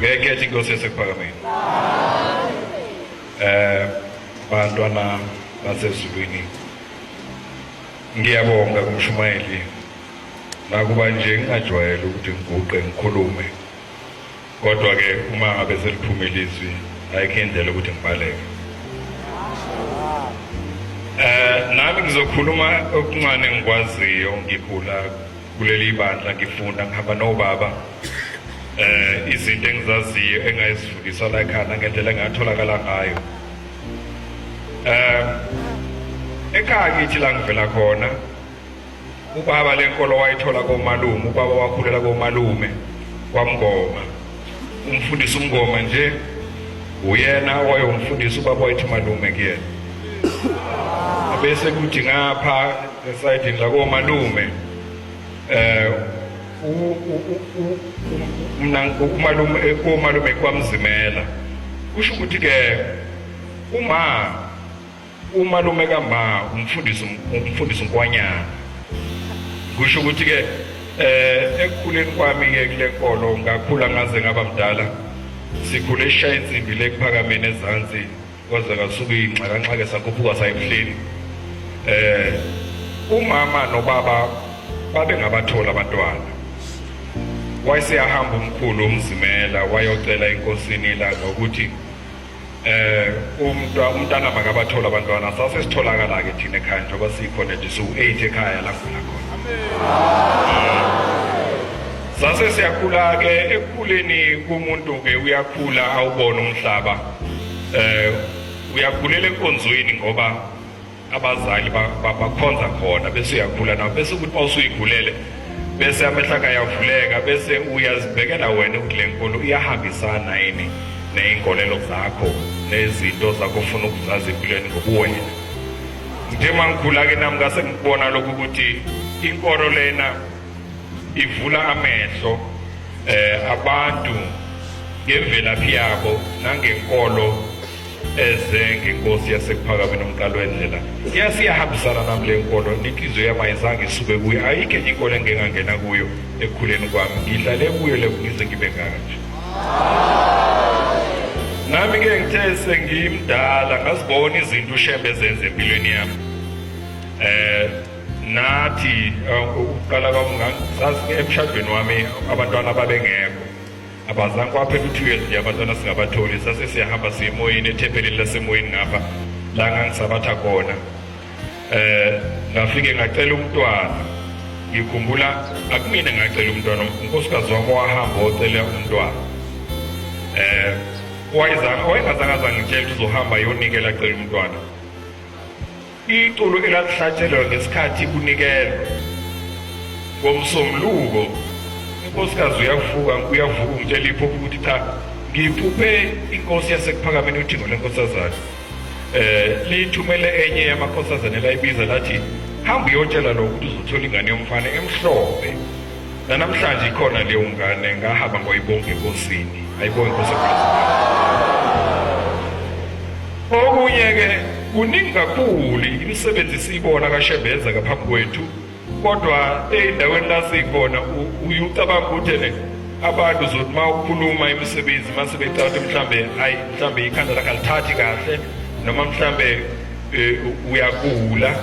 Ngekhethe inkosi yasekuphakameni. Bantwana basezulwini, ngiyabonga kumshumayeli, nakuba nje ngingajwayele ukuthi ngiguqe ngikhulume, kodwa ke uma ngabe seliphumile izwi ayikho indlela ukuthi ngibaleke. Nami ngizokhuluma okuncane engikwaziyo. Ngikhula kuleli bandla, ngifunda, ngihamba nobaba, izinto engizaziyo engayizifundiswa la ekhaya ngendlela engatholakala ngayo. Ekhaya kithi la ngivela khona, ubaba lenkolo wayithola komalume. Ubaba wakhulela komalume kwaMngoma, umfundisi uMngoma nje uyena owayewumfundisi, ubaba wayethi malume kuyena. Bese kuthi ngapha esayidini lakomalume, umalume komalume kwaMzimela, kusho ukuthi ke uma umalume kama umfundisi uNkwanyana, kusho ukuthi ke ekukhuleni kwami ke kule nkolo ngakhula ngaze ngaba mdala. Sikhule esishaya insimbi le kuphakameni ezansi, kwaze kasuka ingxakanxake, sakhuphuka sayebuhleni. Umama nobaba babengabathola abantwana. Wayeseyahamba umkhulu uMzimela, wayocela enkosini ilanga ukuthi umntana makabathola abantwana. Sase sitholakala ke thina ekhaya, njengoba sikhona nje siwu-8 ekhaya la ngivela khona. Sase siyakhula ke. Ekukhuleni kumuntu ke uyakhula awubona umhlaba, uyakhulela enkonzweni ngoba abazali bakhonza khona, bese uyakhula nawe, bese ukuthi mawusuyikhulele bese amehlo akho ayavuleka, bese uyazibhekela wena ukuthi le nkolo iyahambisana yini ney'nkolelo zakho nezinto zakho ofuna ukuzazi empilweni ngobuwena. Ngithe uma ngikhula-ke nami ngase ngikubona lokhu ukuthi inkolo lena ivula amehlo abantu ngemvelaphi yabo nangenkolo eze ngenkosi yasekuphakameni umqalo wendlela. Iyasiyahambisana nami le nkolo, nenhliziyo yami ayizange isuke kuyo. Ayikho enye inkolo engingangena kuyo ekukhuleni kwami, ngihlale kuyo le ngize ngibe ngaka nje. Nami ke ngithe sengimdala ngazibona izinto uShembe ezenze empilweni yami. Nathi ukuqala kwami ngazi emshadweni wami abantwana babengekho, abazange kwaphela u-2 years nje abantwana singabatholi. Sase siyahamba siye emoyeni, ethempelini lasemoyeni ngapha la ngangisabatha khona. Ngafike ngacela umntwana. Ngikhumbula akumina ngacela umntwana, unkosikazi wami wahamba ocela umntwana. Wayezange wayengazange azangitshela ukuthi uzohamba ayonikela acela umntwana. Iculo elalihlatshelwa ngesikhathi kunikelwa ngomsombuluko, unkosikazi uyavuka uyavuka ungitshela iphupho ukuthi cha, ngiphuphe inkosi yasekuphakameni uThingo leNkosazana lithumele enye yamakhosazane, layibiza lathi hamba uyotshela lo ukuthi uzothola ingane yomfana emhlophe. Nanamhlanje ikhona leyo ngane. Ngahamba ngoyibonga enkosini, ayibonga inkosi ephezulu. Okunye ke kuningi kakhulu imisebenzi siyibona kaShembe ngaphambi kwethu, kodwa ey'ndaweni la sikhona uye ucabanga ukuthi ene abantu uzothi uma ukhuluma imisebenzi mase becabanga ukuthi mhlambe hayi, mhlambe ikhanda lakhe alithathi kahle, noma mhlambe uyagula.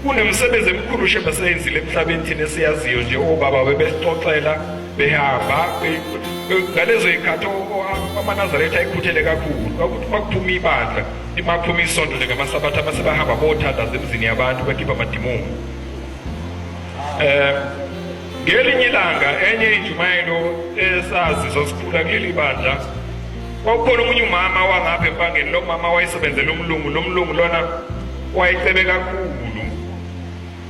Kunemisebenzi emikhulu uShembe aseyenzile emhlabeni thina esiyaziyo nje. Obaba bebesixoxela behamba ngalezo y'khathi amaNazaretha ayikhuthele kakhulu. Kwakuthi uma kuphuma ibandla, uma kuphuma isonto nje ngamasabatha, mase bahamba bothandaza emizini yabantu bakhipha amadimoni. Ngelinye ilanga enye injumayelo esazizwa sikhula kuleli bandla, kwakukhona omunye umama wangapha empangeni. Lo mama wayesebenzela umlungu. Lo mlungu lona wayecebe kakhulu,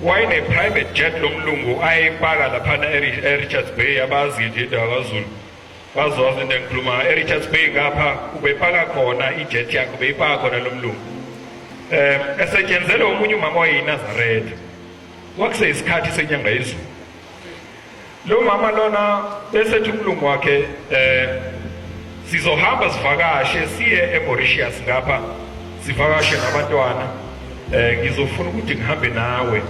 wayene-private jet lo mlungu ayepaka laphana e-Richards Bay. Abazi nje indawo kaZulu bazowazi into engikhuluma. E-Richards Bay ngapha ubepaka khona ijet yakhe, ubeyipaka khona lo mlungu, esetshenzelwe omunye umama wayeyiNazaretha. Kwakuseyisikhathi senyanga yezulu. Lo mama lona besethi umlungu wakhe, sizohamba sivakashe siye eMauritius ngapha, sivakashe nabantwana, ngizofuna ukuthi ngihambe nawe,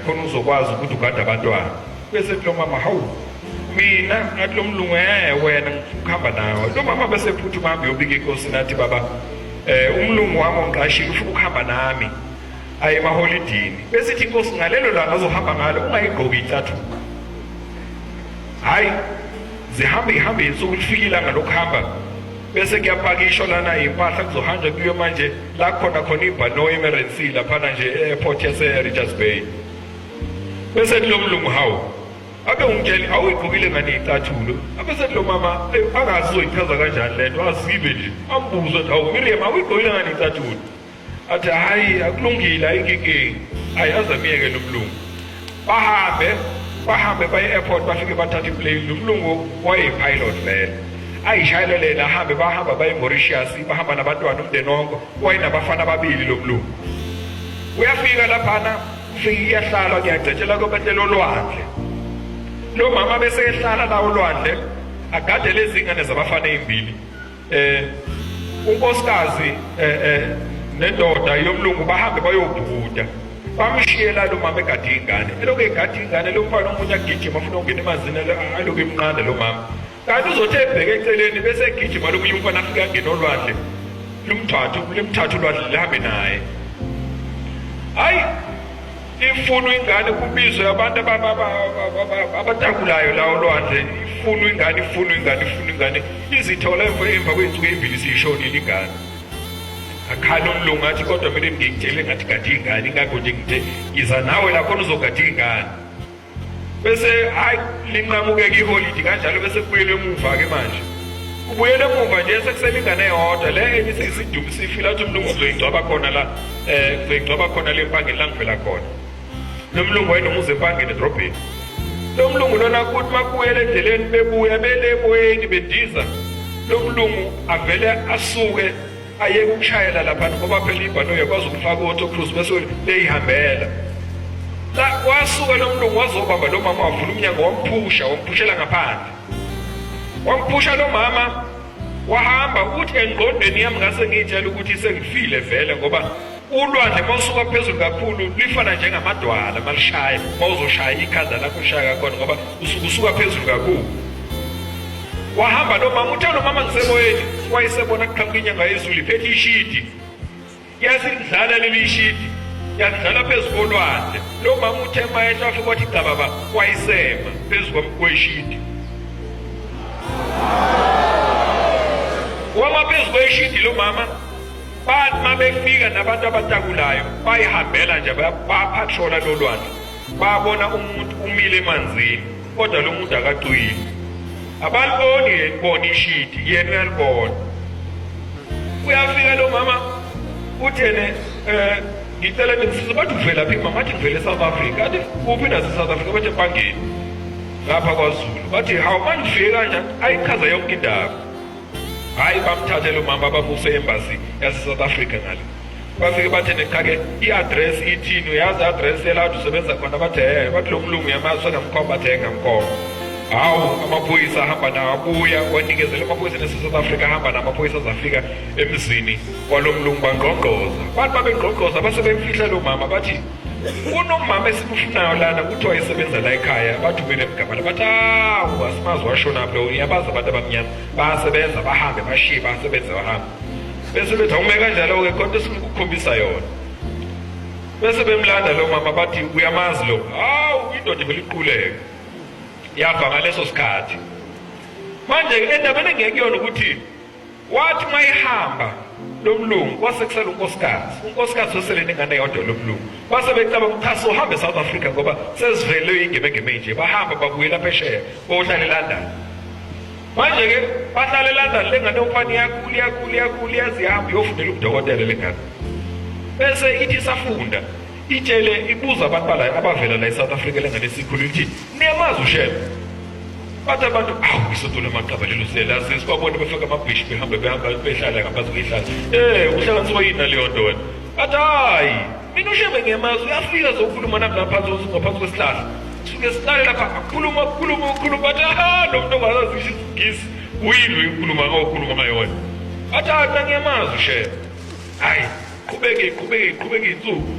khona uzokwazi ukuthi ugade abantwana. Bese lo mama, hawu, Mina ngathi lo mlungu wena ngifuna ukuhamba nawe. Lo mama bese phuthuma hambe yobika inkosi nathi baba umlungu wami ongiqashile ufuna ukuhamba nami aye emaholidini. Bese ithi inkosi ngalelo langa ozohamba ngalo ungayigqoki icathulo. Hayi zihambe ihambe insuku lifike ilanga lokuhamba bese kuyapakishwa lana impahla kuzohanjwa kuyo manje la khona khona ibhanoyi emerensi laphana nje e-airport yase-Richards Bay. Bese kulo mlungu hawu abe ungitsheli awuyigqokile ngani icathulo abe sethi lo mama angazi uzoyichaza kanjani le nto azibe nje ambuze athi hawu Miriam awuyigqokile ngani icathulo athi hayi akulungile ayinkinkingi hayi azamiyeke lo mlungu bahambe bahambe baye e-airport bafike bathatha iplane lo mlungu wayeyi-pilot vele ayishayelele ahambe bahamba baye eMauritius bahamba nabantwana umndeni wonke wayenabafana ababili lo mlungu uyafika laphana ufike iyahlalwa kuyagcetshela kobetlela olwandle lo mama bese ehlala la olwandle agade lezi ngane zabafana ezimbili unkosikazi nendoda yomlungu bahambe bayobhukuda bamshiyela lo mama egade ingane elokhu egade ingane lo mfana omunye agijima afuna ukungena emanzini alokhu emnqanda lo mama kanti uzothi ebheke eceleni bese egijima lomunye umfana afike angene olwandle lumthathu limthathu ulwandle lihambe naye hayi ifunwa ingane kubizwe abantu abatakulayo la olwandle ifunwa ingane ifunwa ingane ifunwa ingane izithola emva kwey'nsuku ey'mbili siyishonile ingane akhala umlungu athi kodwa mina ngikutshele ngathi gadi ingane ingakho nje ngithe ngiza nawe la khona uzogada ingane bese hayi linqamukeka iholidi kanjalo bese kubuyele emuva ke manje kubuyele emuva nje sekusele ingane eyodwa le enye isidumu sifile athi umlungu uzoyingcwaba khona la uzoyingcwaba khona le mpangeni la ngivela khona lo mlungu wayenomuzi empangeni edrobheni lo mlungu lona kuthi makubuyele endleleni bebuya bele emoyeni bendiza lo mlungu avele asuke ayeke ukushayela lapha ngoba phela ibhanoyi yakwazi ukufaka u-auto cruise bese beyihambela la wasuka lo mlungu wazobamba lo mama wavula umnyango wamphusha wamphushela ngaphandle wamphusha lo mama wahamba uthi engqondweni yami ngase ngiyitshela ukuthi sengifile vele ngoba ulwandle mawusuka phezulu kakhulu lifana njengamadwala malishaya mawuzoshaya ikhanda lakho lishaya kakhona ngoba usuke usuka phezulu kakhulu wahamba lo mama uthe lo mama ngisemoyeni wayesebona kuqhamuka inyanga yezulu iphethe ishidi yasidlala leli shidi yadlala phezu kolwandle lo mama uthe mayehla wafika wathi cababa wayisema phezu kweshidi wama phezu kweshidi lo mama bathi mabefika nabantu abatakulayo bayihambela nje baphatrola lolwandle babona umuntu umile emanzini kodwa lo muntu akacwili abaliboni bona ishidi yena uyalibona uyafika lo mama uthene ngicela ningisize bathi uvela phi mama athi ngivele e-South Africa athi kuphi nase-South Africa bathi empangeni ngapha kwaZulu bathi hawu manje ufike kanjani ayichaza yonke indaba hayi bamthathe lo mama bamuse embassy yase-South Africa ngale bafike bathe nechake i-address ithini uyazi i-address yelapho usebenza khona bathe bathi lo mlungu uyamazi sengamkhomba bathe ngamkhomba hawu amaphoyisa ahamba nawo abuya wanikezela amaphoyisa nase-South Africa ahamba namaphoyisa azafika emzini kwalo mlungu bangqongqoza bathi babengqongqoza base bemfihla lo mama bathi kunomama esimufunayo lana kuthiwa esebenza la ekhaya bathi umele emgabala bathi awu asimazi washona lo uyabazi abantu abamnyama bayasebenza bahambe bashiye bayasebenza bahambe bese bethi awume kanjalo-ke kodwa esimukukhombisa yona bese bemlanda lo mama bathi uyamazi lo hawu indoda ivele iquleke yafa ngaleso sikhathi manje endabeni engekuyona ukuthi wathi mayihamba lo mlungu kwase kusala unkosikazi unkosikazi osele nengane yodwa lo mlungu base becabanga ukuthi cha sohambe e-South Africa ngoba sezivele ingemengeme nje bahamba babuyela phesheya bohlala eLondon manje ke bahlala eLondon lengane yomfana iyakhula iyakhula iyakhula iyazi ihamba iyofundela ubudokotela lengane bese ithi isafunda itshele ibuza abantu bala abavela la eSouth Africa lengane esikhulu ithi niyamazi uShembe bathi abantu awu isonto lamaqaba lelo siyalazi sibabone befaka amabhishi behambe behamba behlala ngaphansi kwehlala uhlanganiswa yini naleyo nto wena bathi hayi mina uShembe ngiyamazi uyafika zokhuluma nami laphansi ngaphansi kwesihlahla suke sihlale lapha akhuluma khuluma ukhuluma bathi aha lo muntu ongazazi ngisho isingisi uyini uyikhuluma ngokhuluma ngayona bathi hayi mina ngiyamazi uShembe hayi qhubeke qhubeke qhubeke insuku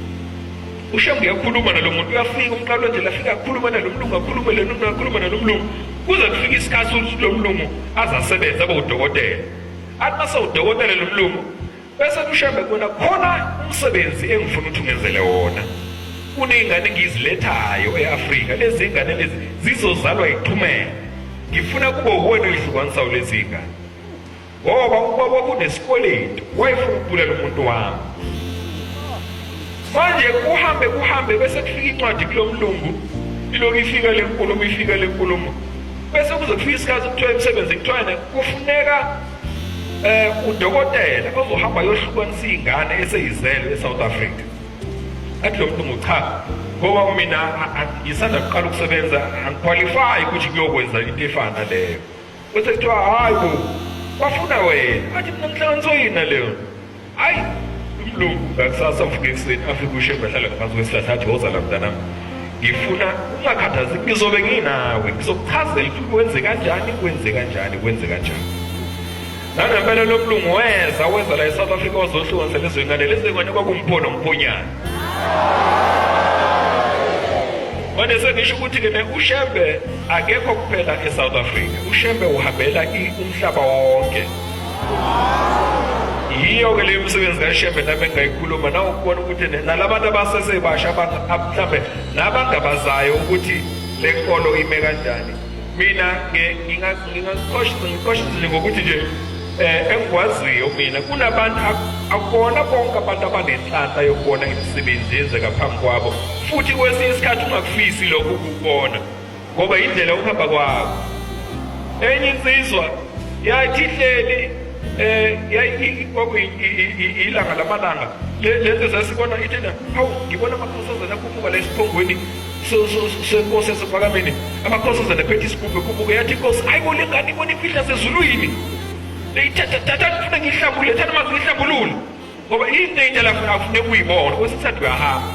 uShembe uyakhuluma nalo muntu uyafika umqalo nje lafika akhuluma nalo mlungu akhulume lo mlungu akhuluma nalo mlungu Kuze kufike isikhathi ukuthi lo mlungu azasebenze abe udokotela. Athi mase udokotela lo mlungu bese kushembe kubona khona umsebenzi engifuna ukuthi ungenzele wona. Kuney'ngane engizilethayo e-Afrika, lezi ngane lezi zizozalwa yiqhumela. Ngifuna kube uwena oyihlukanisayo lezi ngane. Ngoba ubaba kunesikweletu, wayefuna ukubulala umuntu wami. Manje kuhambe kuhambe bese kufika incwadi kulomlungu, ilokhu ifika le nkulumo, ifika le nkulumo. Bese kuze kufika isikhathi kuthiwa emsebenzini kuthiwa yena kufuneka udokotela ozohamba ayohlukanisa iy'ngane eseyizelwe e-South Africa. Athi lo mlungu cha, ngoba mina ngisanda kuqala ukusebenza angiqualify ukuthi ngiyokwenza into efana naleyo. Bese kuthiwa hayi bo, bafuna wena. Athi mina ngihlanganiswe yini naleyo? Hayi umlungu ngakusasa uvuka ekuseni afike uShembe ahlale ngaphansi kwesihlahla athi woza la mntanami. Ngifuna ungakhathazeki ngizobe nginawe ngizokuchazela ukuthi kwenze kanjani kwenze kanjani kwenze kanjani. Nangempela lo mlungu weza weza la eSouth Africa wazohlukanisa lezo ngane lezo ngane kwakumpho nomphonyana. Manje sengisho ukuthi ke uShembe akekho kuphela eSouth Africa. UShembe uhambela umhlaba wonke. Yiyo ke leyo misebenzi kaShembe nami engayikhuluma nawe ukubona ukuthi nalabantu abasesebasha mhlambe nabangabazayo ukuthi le nkolo ime kanjani. Mina ngingakuqoshisa ngokuthi nje engikwaziyo mina kunabantu akubona bonke abantu abanenhlanhla yokubona imisebenzi yenzeka phambi kwabo futhi kwesinye isikhathi ungakufisi lokho ukubona ngoba indlela ukuhamba kwakho. Enye insizwa yathi ihleli ilanga lamalanga lento sasibona ithi hawu ngibona amakhosazana akhuphuka la esiphongweni senkosi yasePhakameni amakhosazana ephethe isigubhu ekhuphuka yathi inkosi hayi bo le ngane ibona imfihla sezulwini thatha ngifuna ngiyihlambulule thatha amazwi ngiyihlambulule ngoba into into la afune kuyibona kwesinye isikhathi uyahamba.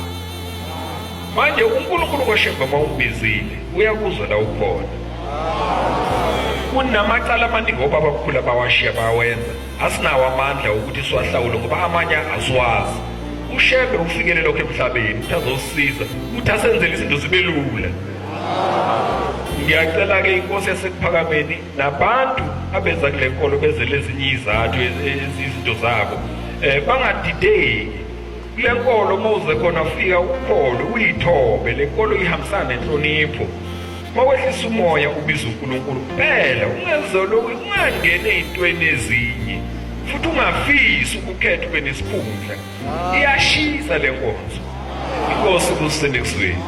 Manje uNkulunkulu kwaShembe uma umbizile uyakuzwa la ukhona. Kunamacala amaningi obaba mkhulu abawashiya bawenza, asinawo amandla ukuthi siwahlawule ngoba amanye asiwazi. UShembe ufikele lokho emhlabeni ukuthi azosiza ukuthi asenzele izinto zibe lula. Ngiyacela-ke inkosi yaseKuphakameni nabantu abeza kule nkolo bezele ezinye izathu izinto zabo bangadideki kule nkolo. Uma uze khona fika ukholwe uyithobe le nkolo ihambisana nenhlonipho. Uma wehlisa umoya ubiza uNkulunkulu kuphela, ungenze lokhu, ungangeni ey'ntweni ezinye futhi ungafisi ukukhetha ube nesikhundla. Iyashisa le nkonzo. Inkosi kusendekuzweni.